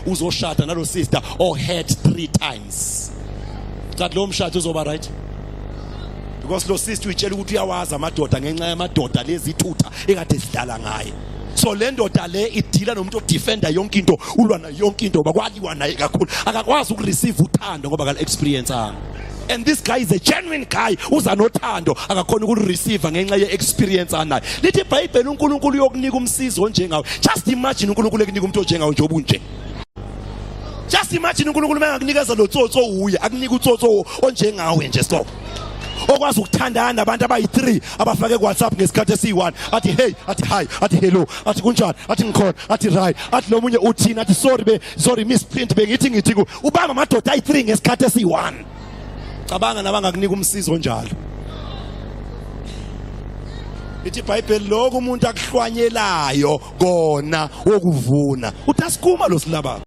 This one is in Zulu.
Uzoshada nalo sister o had 3 times. Cathi lo mshado uzoba right, because lo sister uyitshela ukuthi uyawazi amadoda ngenxa yamadoda lezi thutha ekade sidlala ngaye. So le ndoda le idila nomuntu odefender yonke into, ulwa nayo yonke into, bakwaliwa naye kakhulu, akakwazi ukureceive uthando ngoba kal experience anga. And this guy is a genuine guy, uza nothando, akakhona ukureceive ngenxa ye experience anayo. Lithi iBhayibheli uNkulunkulu uyokunika umsizi onjengawe. Just imagine uNkulunkulu ekunika umuntu onjengawe nje obunje. Just imagine uNkulunkulu mengakunikeza lo tsotso uye akunika utsotso onjengawe nje, stop, okwazi ukuthandana nabantu abayi-3 abafake ku-WhatsApp ngesikhathi esiyi-1, athi hey, athi hi, athi hello, athi kunjani, athi ngikhona, athi right, athi lo munye uthini, athi sorry, be sorry, misprint, bengithi ngithi ku ubamba amadoda ayi-3 ngesikhathi esiyi-1. Cabanga nabangakunika umsizo onjalo. Ithi iBhayibheli lokho umuntu akuhlwanyelayo kona wokuvuna. Uthi asikuma lo silaba.